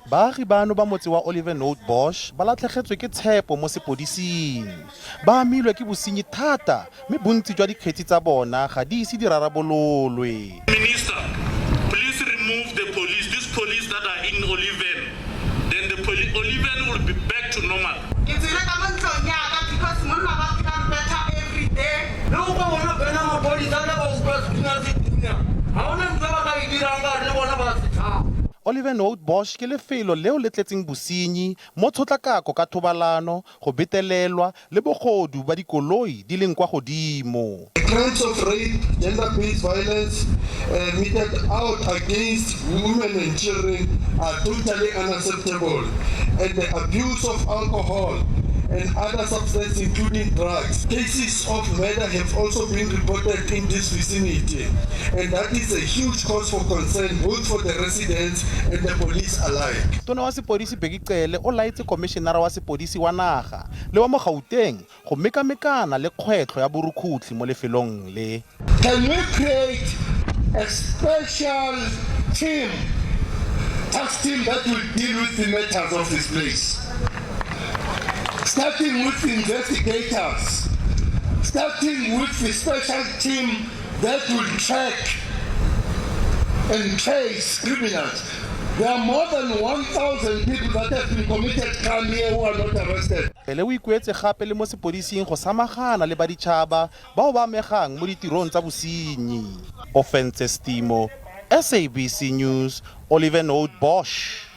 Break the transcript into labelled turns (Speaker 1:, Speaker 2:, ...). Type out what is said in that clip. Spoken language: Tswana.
Speaker 1: Baagi bano ba motse wa Olivenhout-Bosch ba latlhegetswe ke tshepo mo sepodising. Ba amilwe ke bosenyi thata mme bontsi jwa dikgetsi tsa bona ga di ise di rarabololwe.
Speaker 2: Minister, please remove the police, these police that are in Oliven, then the poli Oliven will be back to normal.
Speaker 3: Ke tswile ka mo ntlong yaka because monna ba phela better every day.
Speaker 4: Le go ka bona bena maphodisa le ba utlwa sethunya se thunya, ga gona ntho e ba ka e dirang ka gore le bona ba se tshaba.
Speaker 1: Olivenhout-Bosch ke lefelo leo le tletseng bosenyi mo tshotlakako ka thobalano, go betelelwa le bogodu ba dikoloi di leng kwa godimo.
Speaker 5: Crimes of rape, gender-based violence meted out against women and children are totally unacceptable and the abuse of alcohol and other substances including drugs. Cases of murder have also been reported in this vicinity and that is a huge cause for concern both for the residents and the police alike.
Speaker 1: Tona wa sepodisi Bheki Cele o laetse Khomišenara wa Sepodisi wa Naga le wa mo Gauteng go mekamekana le kgwetlho ya borukhutlhi mo lefelong le.
Speaker 5: Can we create a special team, task team that will deal with the matters of this place? Starting with investigators, starting with the special team that will track and trace criminals. There are more than 1,000 people that have been committed crime here who are not arrested.
Speaker 1: Cele o ikuetse gape le mo sepodising go samagana le baditšhaba bao ba amegang mo ditirong tsa bosenyi. Ofentse Stimo, SABC News, Olivenhout-Bosch.